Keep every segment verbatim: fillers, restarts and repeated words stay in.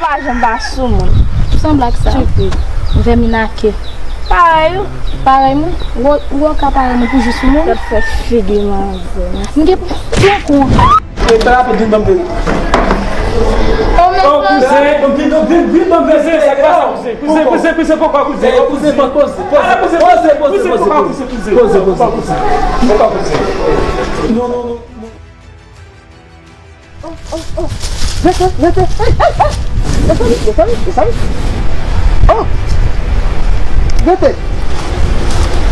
Pa janm pa sou moun. Sa yon blag sa. Stupid. Vèmin ake. Parèy ou. Parèy mwen. Ou, ou ka parèy mwen pou jis sou moun. Gad fè figi manzè. M gen pran kou. E trè rapid, vin ban m vini. Oh, kouzen, vin, vin, vin ban m vini. Sa k pase, kouzen? Kouzen, kouzen, kouzen, pokò, kouzen. Kouzen, poze, poze, poze, poze, poze, poze. Poze, poze. Pokò, kouzen. Non, non, non. Oh, oh, oh. Rete, rete. Hey, hey, hey. Mezanmi, mezanmi, mezanmi. Oh. Rete.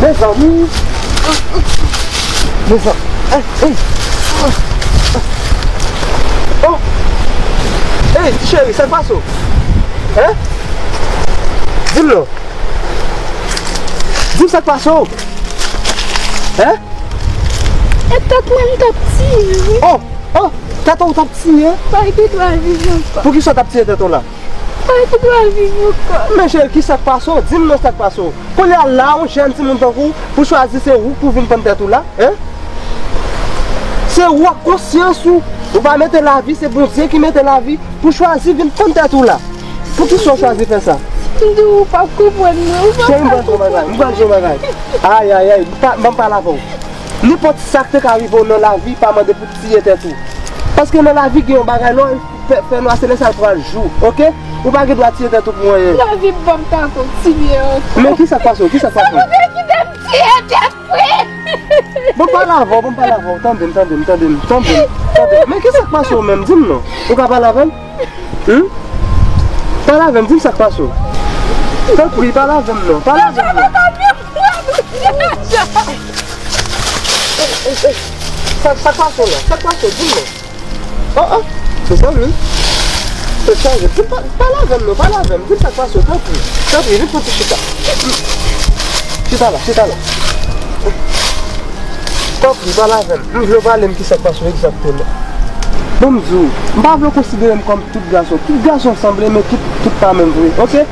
Mezanmi. Mezanmi. Hey, hey. Oh. Hey, ti cheri, sa k pase w? Hein? Di m non. Di m sa k pase w. Hein? E tèt mwen m t ap tiye wi. Oh, oh, tèt ou w t ap tiye? Mwen ki dwe viv ankò. Poukisa w t ap tiye tèt ou la? Mwen ki dwe viv ankò. Men cheri, kisa k pase w? Di m non sa k pase w. Kounye a la, yon jèn timoun tankou w, pou chwazi se ou k pou vin pann tèt ou la, hein? Se ou ak konsyans ou. Ou pa mete lavi, se Bondye ki mete lavi. Pou chwazi vin pann tèt ou la. Poukisa w chwazi fè sa? M di w, ou p ap konprann mwen, ou p ap ka konprann mwen. Cheri, m pral di w yon bagay, m pral di w yon bagay. Ay, ay, ay, m pa, ban m pale avè w. Nenpòt sa k te ka rive w nan lavi, pa mande pou w tiye tèt ou. Paske nan lavi, gen yon bagay, lè w fè, fè nwa, se lè sa l pral jou, oke? Ou pa gen dwa tiye tèt ou pou anyen. Lavi p ap ka kontinye ankò. Men kisa k pase w? Kisa k pase w? Sa Bondye kite m tiye tèt mwen. Bon, pale avè w, bon, pale avè w. Tande m, tande m, tande m, tande m, tande m. Men kisa k pase w menm? Di m non. Ou ka pale avè m? Hmm? Pale avè m, di m sa k pase w. Tanpri, pale avè m non. Pale avè m non. Sa, sa k pase w la? Sa k pase w? Di m non. Oh, oh. Mezanmi. Tèt chaje. Di m pa, pale avè m non, pale avè m. Di m sa k pase w, tanpri. Tanpri, vin pran ti chita. Chita la, chita la. Tanpri, pale avè m. M vle w pale m kisa k pase w egzakteman. Bon, m di w, m pa vle w konsidere m kòm tout gason. Tout gason sanble, men tout, tout pa menm vre, oke?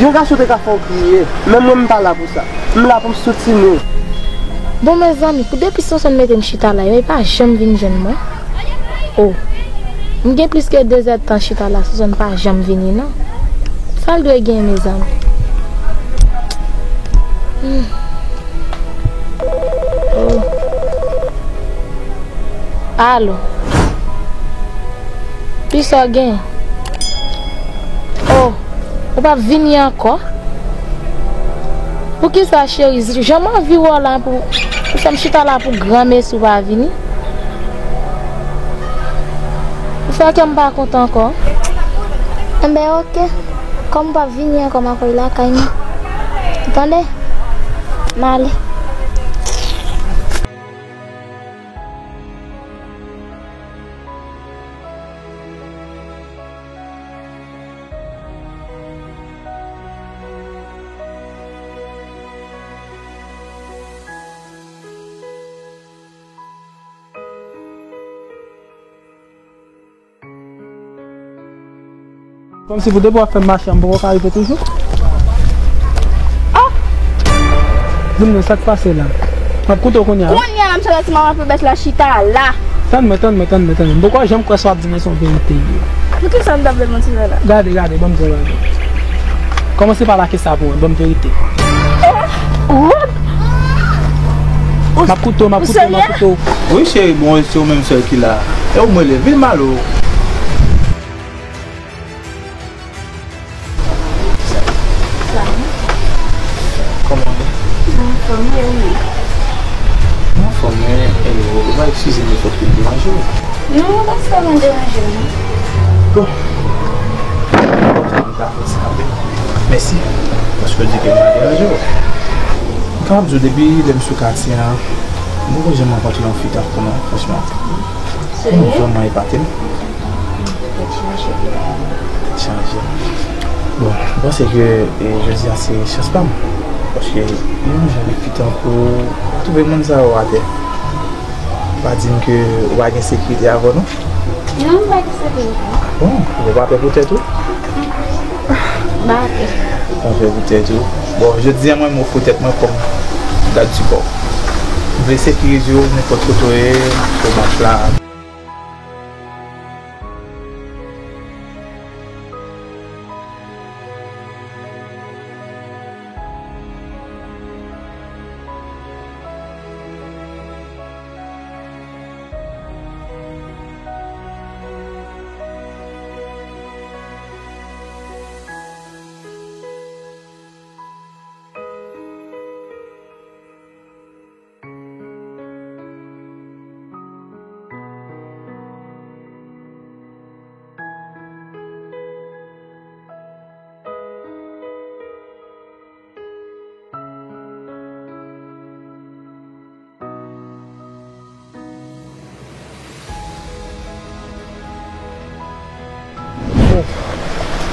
Yon gason te ka fè w kriye, men mwen m pa la pou sa. M la pou m soutini w. Bon, mezanmi, pou depi Sonson mete m chita la, yo, li pa janm vin jwenn mwen. Oh. M gen plis ke de zèdtan chita la, Sonson pa janm vini, non. Sa l dwe gen, mezanmi? Hmm. Oh. Alo. Kisa w gen? Oh, ou p ap vini ankò? Poukisa, cheri? Jan m anvi wè w la pou, pou fè m chita la pou granmesi w pa vini? Ou fè kè m pa kontan ankò. Enben, oke. Kòm ou p ap vini ankò, m ap voye lakay mwen. Ou tande? M ale. Kòmsi pou depi w ap fè m mache, m poko ka rive toujou? Oh! Di m non, sa k pase la? M ap koute w kounye a wi. Kounye a la, m santi m ap rape bèt la chita la. Tann mwen, tann mwen, tann mwen, tann mwen. M poko janm kwè sa w ap di mwen se yon verite li ye. Poukisa m t ap vle manti sa la? Gade, gade, ban m di w yon bagay. Kòmanse pa lake sa pou mwen, ban m verite. Oh! Rod! M ap koute w, m ap koute w, m ap koute w. Wi, cheri, bon, se ou menm sèl ki la. E ou m rele, vin m ale w. Kòman w ye? Anfòm, e ou menm? Mwen anfòm, men, e, ou va eskize m nenpòt kou m deranje w. Non, ou pa sa mwen deranje w, non. Bon. Mèsi, paske w di ke m pa deranje w. M kapab di w depi lè m sou katye a, m poko janm rankontre yon fi tankou w non, franchman. Ou vrèman epate m. Tèt chaje. Tèt chaje. Bon, m panse ke, e, jodi a se chans pa m. Paske yon jèn fi tankou w, pa twouve moun sa yo atè. Pa di m ke ou pa gen sekirite avè w non. Non, m pa gen sekirite. Ah bon? Ou pa pè pou tèt ou? M pa pè. Ou pa pè pou tèt ou? Bon, jodi a mwen, m ofri tèt mwen kòm gad di kò w. M vle sekirize w nenpòt kote w ye, pou match la.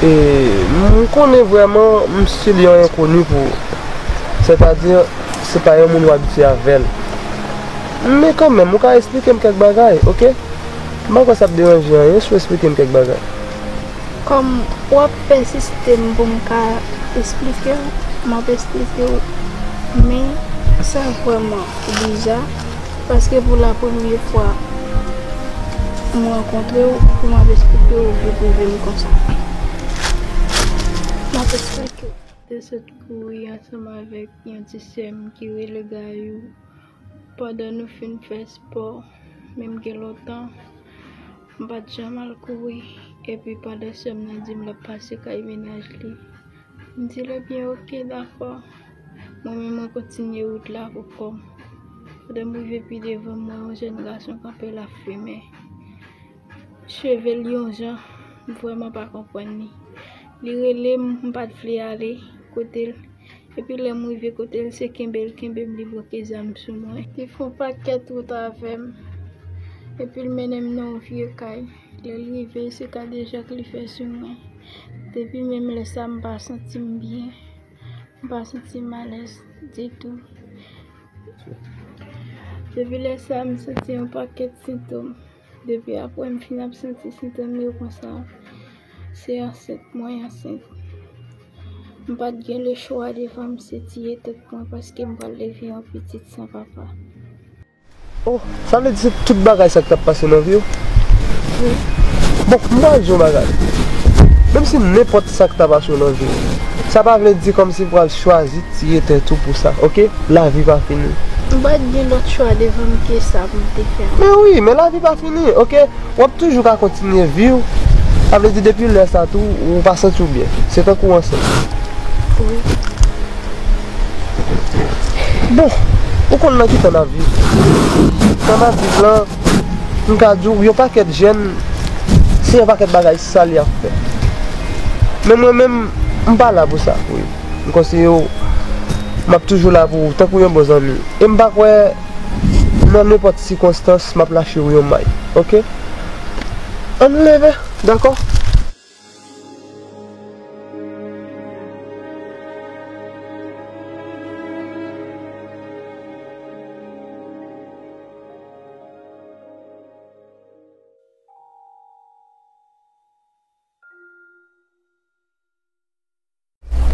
E, m konnen vrèman misye li yon enkoni pou ou. Sètadi, se pa yon moun ou abitye avè l. Men kanmenm, ou ka esplike m kèk bagay, oke? M pa kwè sa ap deranje anyen si w esplike m kèk bagay. Kòm w ap pèsiste m pou m ka esplike w, m ap esplike w. Men sa vrèman biza, paske pou la premye fwa m rankontre w, pou m ap esplike w vi prive m konsa. M ap esplike w. Te sot kouri ansanm avèk yon ti sè m ki rele Gayou. Pandan nou fin fè spò, menm gen lontan, m pa t janm al kouri. Epi pandan sè m nan di m l ap pase kay mennaj li, m di l, ebyen, oke, dakò. Mwen menm, mwen kontinye wout la pou kò m. Pandan m rive pi devan, m wè yon jèn gason kanpe l ap fimen. Cheve l yon jan, m vrèman pa konprann li. Li rele m, m pa t vle ale kote l. Epi lè m rive kote l, se kenbe l kenbe m, li bloke zam sou mwen. Li fè yon pakèt wout avè m. Epi l mennen m nan yon vye kay. Lè l rive, se kadejak li fè sou mwen. Depi menm lè sa, m pa santi m byen. M pa santi m alèz ditou. Depi lè sa, m santi yon pakèt sentòm. Depi apre m fin ap santi sentòm yo konsa, se ansent mwen ansent. M pa t gen lechwa devan m, se tiye tèt mwen paske m pral leve yon pitit san papa. Oh, sa vle di se tout bagay sa k t ap pase nan vi w? Wi. Bon, m pral di w yon bagay. Menm si nenpòt sa k ta pase w nan vi w, sa pa vle di kòmsi w pral chwazi tiye tèt ou pou sa, oke? Lavi pa fini. M pa t gen lòt chwa devan m ke sa pou m te fè. Men wi, men lavi pa fini, oke? W ap toujou ka kontinye viv. Sa vle di depi lè sa tou, ou pa santi w byen. Se tankou w ansent. Wi. Bon, ou konn nan ki tan n ap viv. Tan n ap viv lan, m ka di w, yon pakèt jèn, se yon pakèt bagay sal y ap fè. Men mwen menm, m pa la pou sa, wi. M konseye w, m ap toujou la pou ou, tankou yon bon zanmi. E m pa kwè, nan nenpòt sikonstans, m ap lache w yon may, oke? Ann leve, dakò?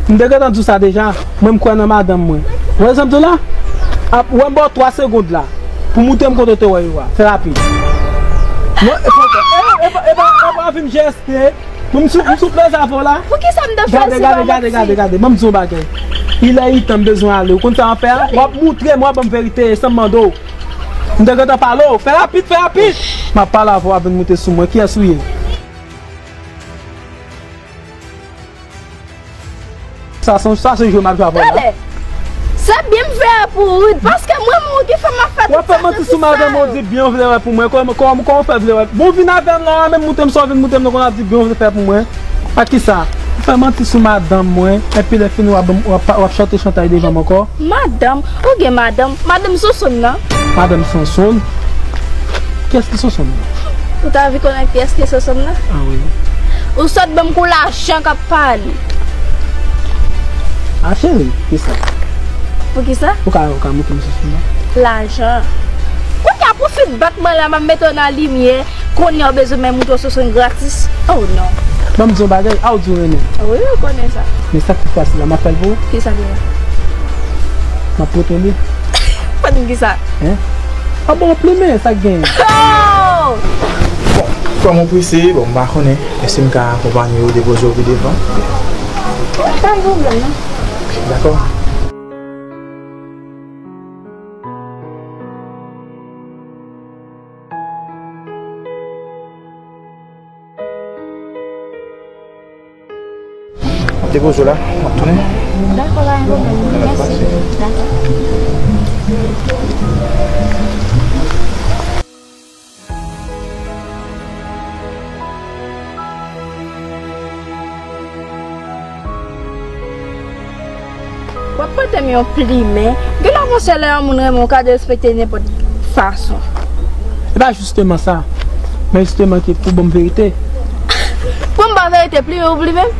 M te gentan di w sa deja, mwen m kwè nan madanm mwen. Ou wè sa m di w la? Ap, wè m ba w twa segond la pou moute m kote w te wè yo a. Fè rapid. Mwen, e pa, e pa, e pa, e pa vin jeste. Mwen m sou, m sou plezi avè w la. Poukisa m t ap fè l si pa manti? Gade, gade, gade, gade, gade. Ban m di w yon bagay. Il est temps m bezwen ale. Ou konn sa w ap fè a? W ap moutre m, w ap ban m verite, e san m mande w. M te gentan pale w. Fè rapid, fè rapid. M ap pale avè w, w ap vin moute sou mwen. Kiyès ou ye? Sa se, sa se jwe m ap jwe avè w la. Tande, se byen m vle wè pou ou wi, paske mwen menm ki fè m ap fè tout sa. W ap fè manti sou madanm ou, di byen w vle wè pou mwen. Kòman, kòman, kòman w fè vle wè? Bon, vin avè m la, menm moute m sa w vin moute m nan, konn ap di byen w vle fè pou mwen. A kisa? Ou fè manti sou madanm mwen, epi lè fini w ap, w ap, w ap chante chantay devan m ankò. Madanm? Ou gen madanm? Madanm Sonsonn nan? Madanm Sonsonn? Kiyès ki Sonsonn nan? Ou ta anvi konnen kiyès ki Sonsonn nan? Ah wi. Ou sot ban m kou lajan k ap pale. Ah cheri, kisa? Poukisa? Ou ka, ou ka montre m Sonsonn nan? Lajan. Kounye a pou feedback mwen la, m ap mete w nan limyè. Kounye a w bezwen mwen montre w Sonsonn gratis? Oh non. Ban m di w yon bagay, a w di w renmen. Wi, ou konnen sa. Men sa k pi fasil la, m ap fè l pou ou. Kisa ki renmen? M ap pote li. Pote m kisa? Hein? A bon, plimen, sa k genyen? Oh! Bon, kòm ou prese, bon, m pa konnen. Èske m ka akonpanye w depoze w pi devan? Pa gen pwoblèm, non. Dakò. Depoze w la, m ap tounen. Dakò, pa gen pwoblèm. Mèsi. Dakò. W ap pote m yon plimen. Genlè w panse lè yon moun renmen w, w ka derespekte nenpòt fason. E pa jisteman sa. Men jisteman ke pou ban m verite. Pou m ba Verite pli ou pli menm?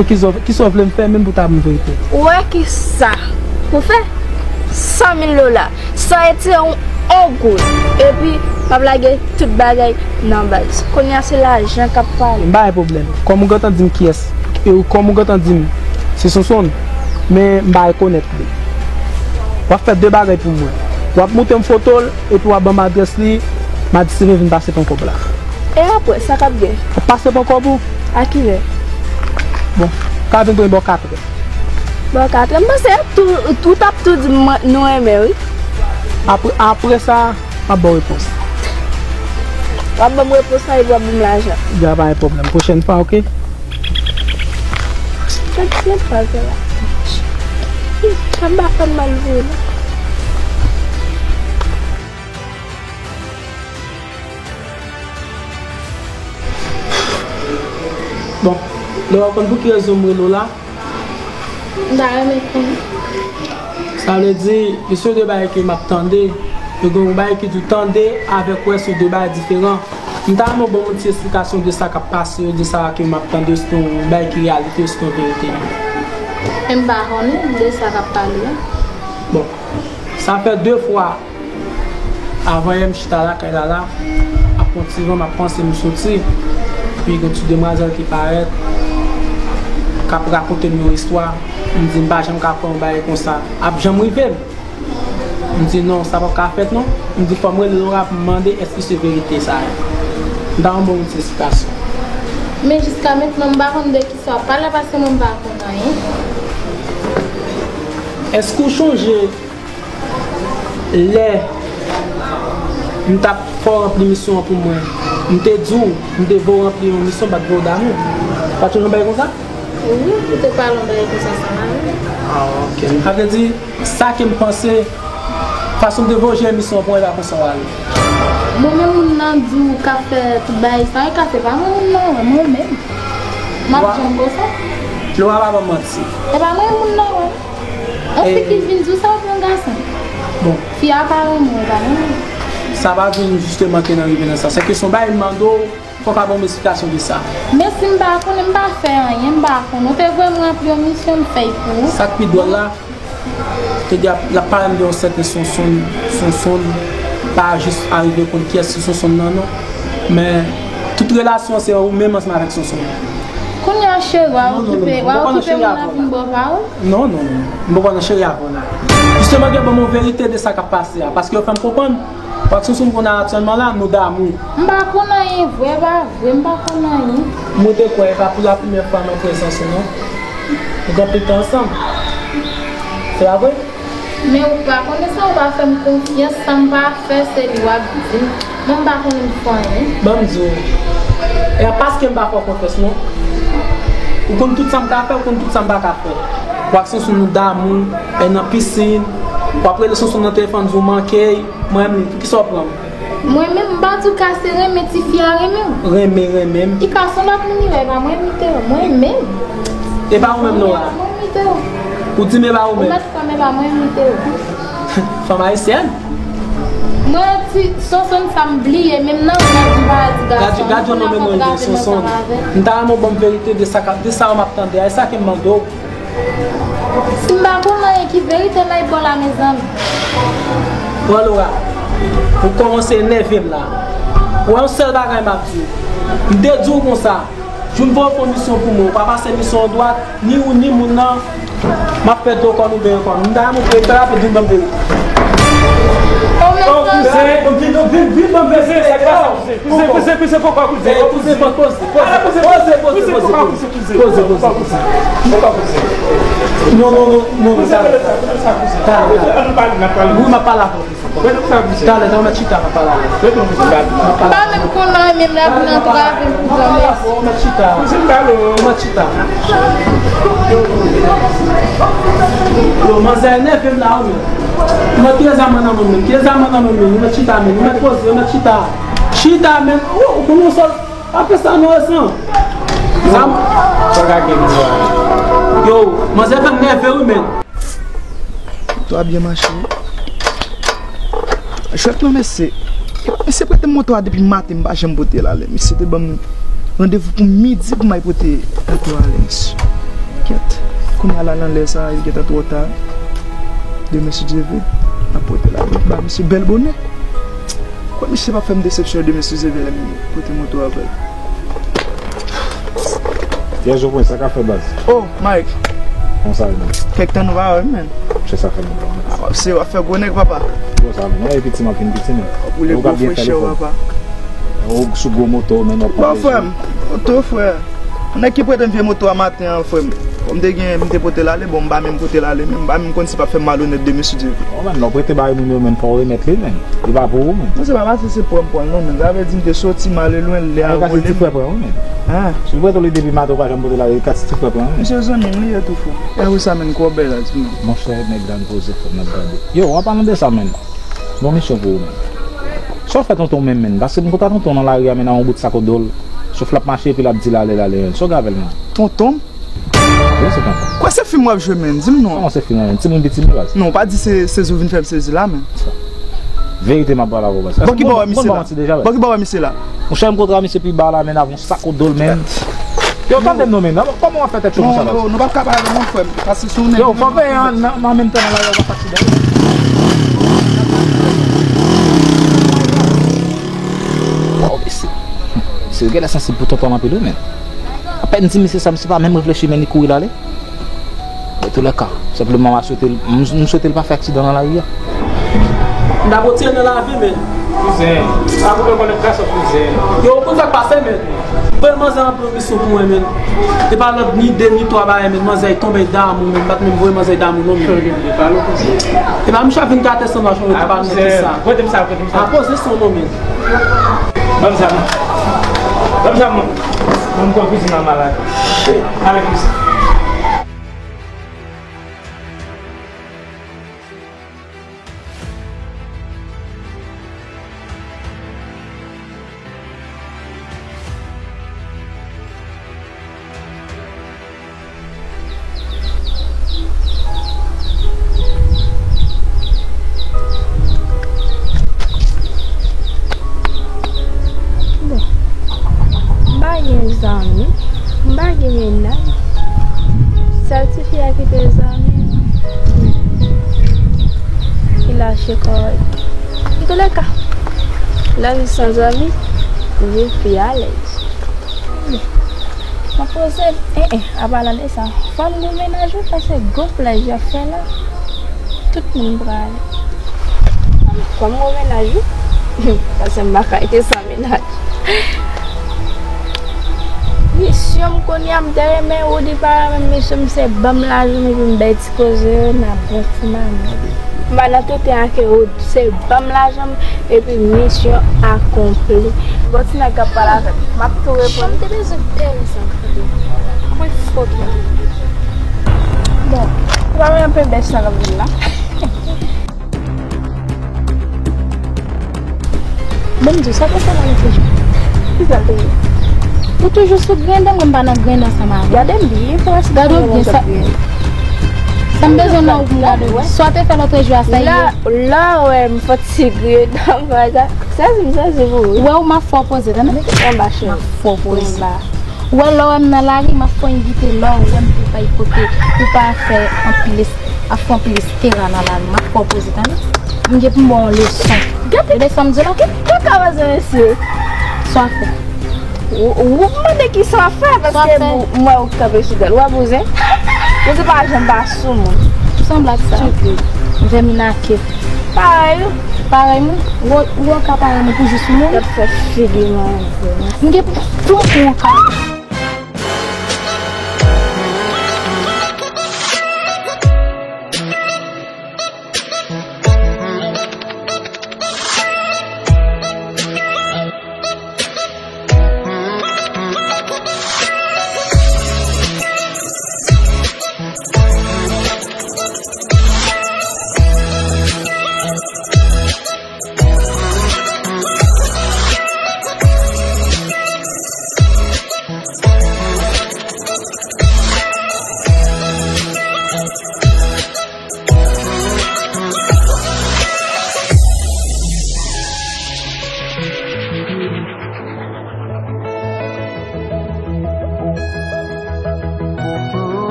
E kisa w, kisa w vle m fè menm pou ta ban m verite? Ou wè kisa pou fè? San mil dola. San etire yon, yon goud. Epi, m ap lage tout bagay nan baz. Kounye a se lajan k ap pale. M pa gen pwoblèm. Kòm ou gentan di m kiyès, e kòm ou gentan di m se Sonsonn, men m pa rekonèt li. W ap fè de bagay pou mwen. W ap montre m foto l, epi w ap ban m adrès li, m a di Steven vin pase pran kòb la. E apre, sa k ap gen? W ap pase pran kòb ou? A kilè? Bon, ka vin pran bò katrè. Bò katrè? M panse tou, tou t ap tou di m nou renmen, wi. Apre, apre sa, m ap ba w repons. W ap ban m repons la epi w ap ban m lajan. Ya, pa gen pwoblèm. Pwochèn fwa, oke? Gad se pa vre la. Ih, sa m pa fè m mal vre non. Bon, Laura, w konn pou ki rezon m rele w la? M ta renmen konnen. Sa vle di, gen de bagay ke m ap tande, yo gen yon bagay ki di tande avèk wè se de bagay diferan. M ta renmen w ban m yon ti esplikasyon de sa k ap pase yo, de sa ke m ap tande yo, se yon bagay ki reyalite, se yon verite. Men m pa konnen de sa k ap pale a. Bon, sa fè de fwa, avan yè m chita lakay la la, ap pran ti van, m ap panse m soti. Epi gen ti demwazèl ki parèt, k ap rakonte m yon istwa. M di m pa janm ka kwè yon bagay konsa ap janm rive m. M di non, sa p ap ka fèt non. M di fò m rele Laura pou m mande èske se verite sa ye. M ta renmen w ban m yon ti esplikasyon. Men jiska mentnan m pa konn de kisa w ap pale paske mwen m pa konn anyen. Èske w chonje lè m t ap fè w ranpli misyon an pou mwen, m te di w, m te voye w ranpli yon misyon, m pa t voye w damou. Pa t yon bagay konsa? Wi, ou te pale yon bagay konsa sa la, wi. Ah, ok. Sa vle di, sa ke m panse, fason m te voye w jere misyon an pou mwen, e pa konsa w ale. Mwen menm moun nan di w k ap fè tout bagay sa, e ka se pa mwen moun nan, wè, mwen menm. M ap janm konsa. Laura pa ban m manti. E pa mwen moun nan, wè. Yon fi ki vin di w sa, ou pran gason. Bon. Fi a pa renmen w, pa renmen w. Sa pa vin jisteman ke n rive nan sa. Se ke se yon bagay m mande w, fò w ka ban m esplikasyon de sa. Men si m pa konnen, m pa fè anyen, m pa konnen. Ou te voye m ranpli yon misyon, m fè l pou ou. Sa k pi dwòl la, te di ap, l ap pale m de yon sèten Sonsonn, Sonsonn, pa jis arive konn kiyès se Sonsonn nan, non. Men, tout relasyon se ou menm ansanm avèk Sonsonn. Kounye a, cheri, w a okipe, w a okipe moun nan vin ba w pawòl? Non, non, non. M poko nan cheri avan la. Jisteman, gen ban m yon verite de sa k ap pase a. Paske yo fè m konprann, Patson sou m konn aktyèlman la, nou damou. M pa konn anyen vre, pa vre, m pa konn anyen. Mwen te kwè e pa pou la premyè fwa nan prezans ou non. Nou gen anpil tan ansanm. Se pa vre? Men ou pa konnen sa, ou pa fè m konfyans, sa m pa fè, se li w ap di. Mwen m pa konnen m fè anyen. Ban m di w, e paske m pa fè w konfyans non. Ou konn tout sa m ka fè, ou konn tout sa m pa ka fè. W ap sou nou damou, e nan pisin, w ap rele Sonsonn nan telefòn, di w manke l. Mwen menm, poukisa w pran m? Mwen menm, m pa di w ka se renmen, tifi a renmen w. Renmen, renmen m. Li ka se yon lòt moun li wè, e pa mwen menm li te wè. Mwen menm. E pa ou menm non a? Mwen menm li te wè. Ou di m e pa ou menm? Ou mèt kwè m e pa mwen menm li te wè. Fanm ayisyèn? Mwen ti Sonsonn sa m bliye, menm nan rèv m pa di gason. Gad, gad jan mwen menm mwen ye Sonsonn. M ta renmen w ban m verite de sa k ap, de sa yo m ap tande a, e sa ke m mande w. Si m pa konn anyen ki verite m ap ba w la mezanmi. Pran Laura, ou kòmanse enève m la. Ou wè yon sèl bagay m ap di w. M te di w konsa, jou m voye w fè yon misyon pou mwen, ou pa pase misyon an dwat, ni ou ni moun nan, m ap fè do kò nou byen ankò. M ta renmen w trè rapid vin ban m verite. O kouzen, vin, vin, vin ban m verite. Kouzen, kouzen, kouzen, poko kouzen. Kouzen, poze, poze, poze, poze. Poze, poze, poze. Non, non, non, non, non, talè, talè, talè. Wi, m ap pale avè w. Talè, talè, m ap chita, m ap pale avè w. M pa menm konn anyen, menm la vin antrave m pou zanmi. M ap chita. M ap chita. Yo, manzè enève m la, wi. Ou mèt kite zam nan men m, kite zam nan men m, ou mèt chita, men, ou mèt poze, ou mèt chita. Chita, men, ou, ou konn yon sèl. Apre sa, nou resan. Sa m- Sa ka gen nou la. Yo, manzè fè m nève wi, men. Tout a byen mache. Jwèt non, mesye. Mesye prete m moto a depi maten, m pa janm pote l ale. Mesye te ban m Randevou pou midi pou m al pote moto a Alex. Kèt. Kounye a la nan lè sa, li gentan twò ta. Demen si Dye vle, m ap pote l ale. M ba misye bèl bonè. Kwè misye p ap fè m desepsyon demen si Dye vle lè m pote moto a ba l. Yè, Jovens, sa k ap fèt, baz? Oh, Mike. Kòman sa ye, man? Kèk tan nou pa wè, man. Chè sa fè lontan, man. Ah, w ap se, w ap fè gwo nèg, papa. Bon, sa, non, epi ti m ap vin piti, man. W ap woule gwo frechè, papa. Ou sou gwo moto, man, w ap pran plezi. Bon, frè m, moto, frè. Nèg ki prete m vye moto a maten an, frè m. Kòm m te gen, m te pote l ale, bon, m pa menm pote l ale, men m pa menm konn si pa fè m malonèt demen si Dye vle. Oh, man, lè w prete bagay moun yo, man, fò w remèt li, man. Li pa pou ou, man. Non, se pa pase se pran m pran l, non, men sa vle di m te soti m ale lwen, lè a vole m. Ti frè pran ou, man. Ah. Si w prete w li depi maten, ou pa janm pote l ale, ka ti frè pran ou, man. Misye zanmi m li ye tou, frè. E wi sa, man, kò w bèl la, di m non. Monchè, nèg la n poze, frè m, n ap gade. Yo, an palan de sa, man. Bon misyon pou ou, man. Sa w fè tonton w menm, man? Paske m konn tonton w nan lari a, man, a yon bout sak o do l. Sof l ap mache, epi l ap di l ale, l ale, man. Sa w gen avè l, man? Tonton m? Wi, se tonton. Kwè se fim w ap jwe, man. Di m non. Kòman se fim, man? Timoun piti m ye, baz. Non, w pa di se sezi w vin fè m sezi la, man. Verite m ap pale avè w, baz. Bò ki bò wè misye la? Bò ki bò wè misye la? Monchè, m kontre misye pi ba la, man, avè yon sak o do l, man. Yo, tande m non, man. Kòman w ap fè tèt cho konsa, baz? Non, non, nou p ap ka pale non, frè m. Paske si w nèg. Yo, fò veye an, nan, nan menm tan nan lari a, w ap fatige. Waw, mesye. Mesye, yo genlè sansib pou tonton l anpil, wi, men. Apèn di misye sa, misye pa menm reflechi, men li kouri l ale. Antoulèka, senpleman, m a swete l, m, m swete l pa fè aksidan nan lari a. M t ap retire nan lavi, men. Kouzen, pa pou mwen konnen kras, kouzen. Yo, ou konn sa k pase, men. Bèl manzè anpil. Sou pou mwen, men. Te pa lòt ni de ni twa bagay, men. Manzè tonbe damou, men. M pa t menm voye manzè damou, non, men. E pa misye ap vin gate san mach, non, te pa mete sa. Prete m sa, prete m sa. A poze son, non, men. Ban m sa, non. Ban m sa, non. Ban m kwè kouzin an malad. Shit. Avèk misye. Bon, m pa gen zanmi, m pa gen mennaj. Sèl tifi a ki te zanmi m, ki lache kò l. Antoulèka, lavi san zanmi, viv pi alèz. M ap poze, en, en, an palan de sa, fò m gen mennaj wi, paske gwo plaj y ap fè la, tout moun prale. Fò m gen mennaj wi, paske m pa ka rete san mennaj. Misyon m kounye a, m te renmen Woody pa renmen m, misyon m se ban m lajan m epi m bay ti koze yo, n a bon ti manèv. M pa nan tenten ak Woody, se ban m lajan m epi misyon akonpli. Bon, ti nèg k ap pale avè m, m ap tou reponn. Jan m te bezwen bèl sa m tande. Mwen fòk. Bon, se pa mwen anpe bèch sa k ap vin la. Bon, m di w, sa te fè la lòt jou? Ki sa l te ye? Ou toujou sou grenn, mwen m pa nan grenn ansanm avè w. Gade m byen, frè, si gade w byen, sa, sa m bezwen nan ou pou m gade w. Sa w te fè lòt jou a, sa ye. Lè w wè m fatige nan bagay, sezi m, sezi pou ou. Ou wè ou m ap fè w poze, tande? M ap fè w poze. Ou wè lè w wè m nan lari, m ap fè w envite lè w wè m pou bay kote, pou pa fè anpil es-, ap fè anpil estera nan lari. M ap fè w poze, tande? M gen pou m ba w yon leson. Gade sa m di w la. Ki, ki kaka pase, mesye? Sa w ap fè? Ou, ou mande ki sa w ap fè, paske m, m wè ou kanpe sou dèl. Ou wè bouzen? Bouzen pa janm pa sou moun. Ou sanble ak sa. Vèmin ake. Parèy ou. Parèy mwen? Ou, ou wè w ka parèy mwen pou jis moun? Gad fè figi mwen. M gen pou, pou, pou w ka.